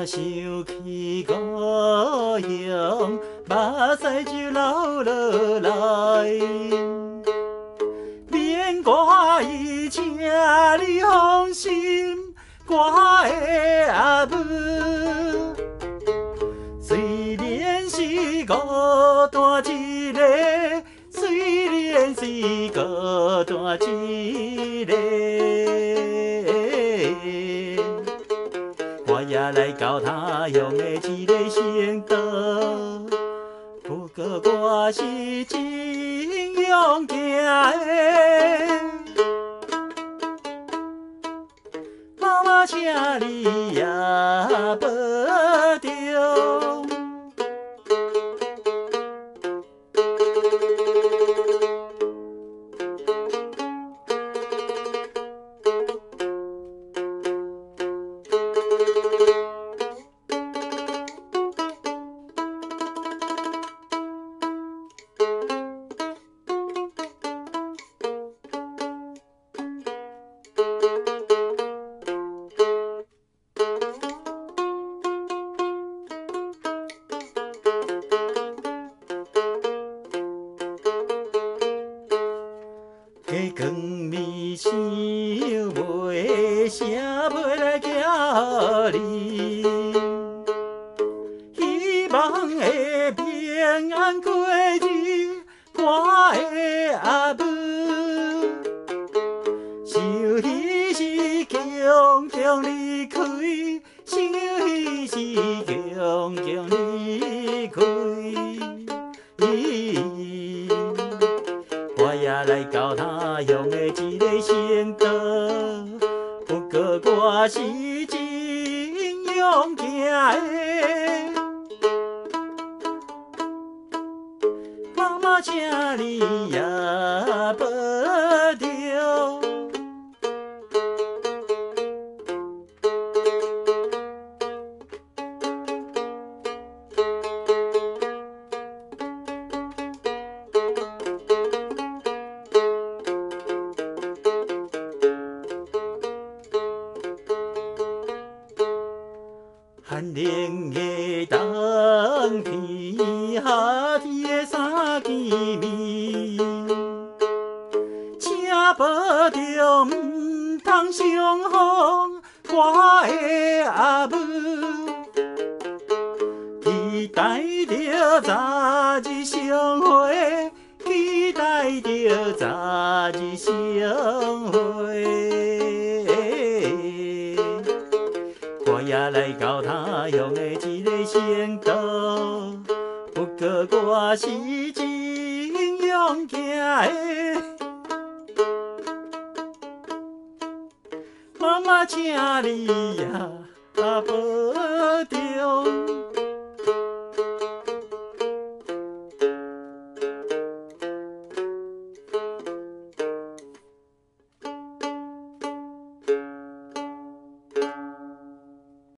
若想起故乡，目屎就流落來。免掛意，請你放心，我的阿母。雖然是孤單一个，雖然是孤單一个，我也來到他鄉的一个城島，不過我是真勇敢的。媽媽，請你也保重。加光暝想袂啥飞來寄予你，希望會平安過日，我的阿母。想彼時強強離開，想彼時強強離開。我也來到他鄉的一个城島，不過我是真勇敢的。媽媽，請你也保重。寒冷的冬天，夏天的三更暝，請保重，毋通傷風，我的阿母。期待著早日相會，期待著早日相會。我也來到他鄉的一個城島，不過我是真勇敢的。媽媽，請你也保重。